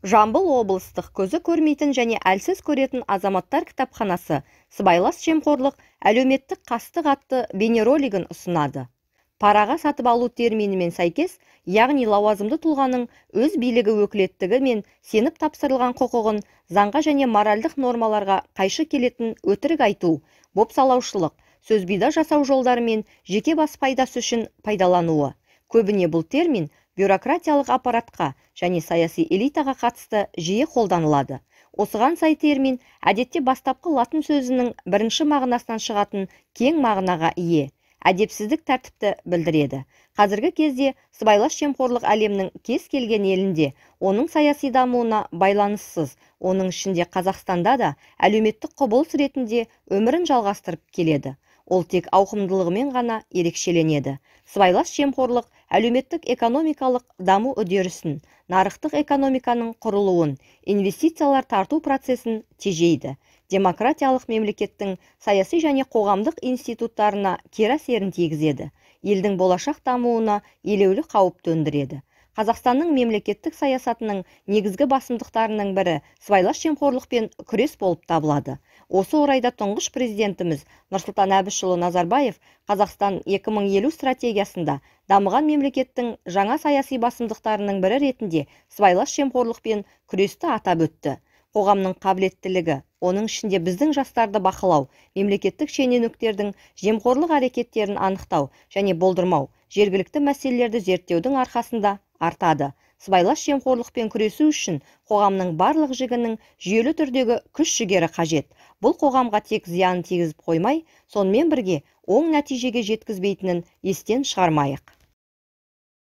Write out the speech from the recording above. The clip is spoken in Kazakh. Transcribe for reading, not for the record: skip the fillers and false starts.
Жамбыл облыстық көзі көрмейтін және әлсіз көретін азаматтар кітапханасы «Сыбайлас жемқорлық әлеуметтік қастық» атты бейнеролигін ұсынады. Параға сатып алу терминімен сәйкес, яғни лауазымды тұлғаның өз билігі, өкілеттігі мен сеніп тапсырылған құқығын заңға және моральдық нормаларға қайшы келетін өтірік айту, бопсалаушылық, сөзбұйда жасау жолдарымен жеке бас пайдасы үшін пайдалануы. Көбіне бұл термин бюрократиялық аппаратқа және саяси элитаға қатысты жиі қолданылады. Осыған сай термин әдетте бастапқы латын сөзінің бірінші мағынасынан шығатын кең мағынаға ие әдепсіздік тәртіпті білдіреді. Қазіргі кезде сыбайлас жемқорлық әлемнің кез келген елінде, оның саяси дамуына байланыссыз, оның ішінде Қазақстанда да, әлеуметтік құбылыс ретінде өмірін жалғастырып келеді. Ол тек ауқымдылығымен ғана ерекшеленеді. Сыбайлас жемқорлық әлеуметтік экономикалық даму үдерісін, нарықтық экономиканың құрылуын, инвестициялар тарту процесін тежейді, демократиялық мемлекеттің саяси және қоғамдық институттарына кері әсерін тигізеді, елдің болашақ дамуына елеулі қауіп төндіреді. Қазақстанның мемлекеттік саясатының негізгі басымдықтарының бірі сыбайлас жемқорлықпен күрес болып табылады. Осы орайда тұңғыш президентіміз Нұрсұлтан Әбішұлы Назарбаев «Қазақстан 2050» стратегиясында дамыған мемлекеттің жаңа саяси басымдықтарының бірі ретінде сыбайлас жемқорлықпен күресті атап өтті. Қоғамның қабілеттілігі, оның ішінде біздің жастарды бақылау, мемлекеттік шенеуніктердің жемқорлық әрекеттерін анықтау және болдырмау, жергілікті мәселелерді зерттеудің арқасында артады. Сыбайлас жемқорлықпен күресу үшін қоғамның барлық жігінің жүйелі түрдегі күш-жігері қажет. Бұл қоғамға тек зиянын тигізіп қоймай, сонымен бірге оң нәтижеге жеткізбейтінін естен шығармайық.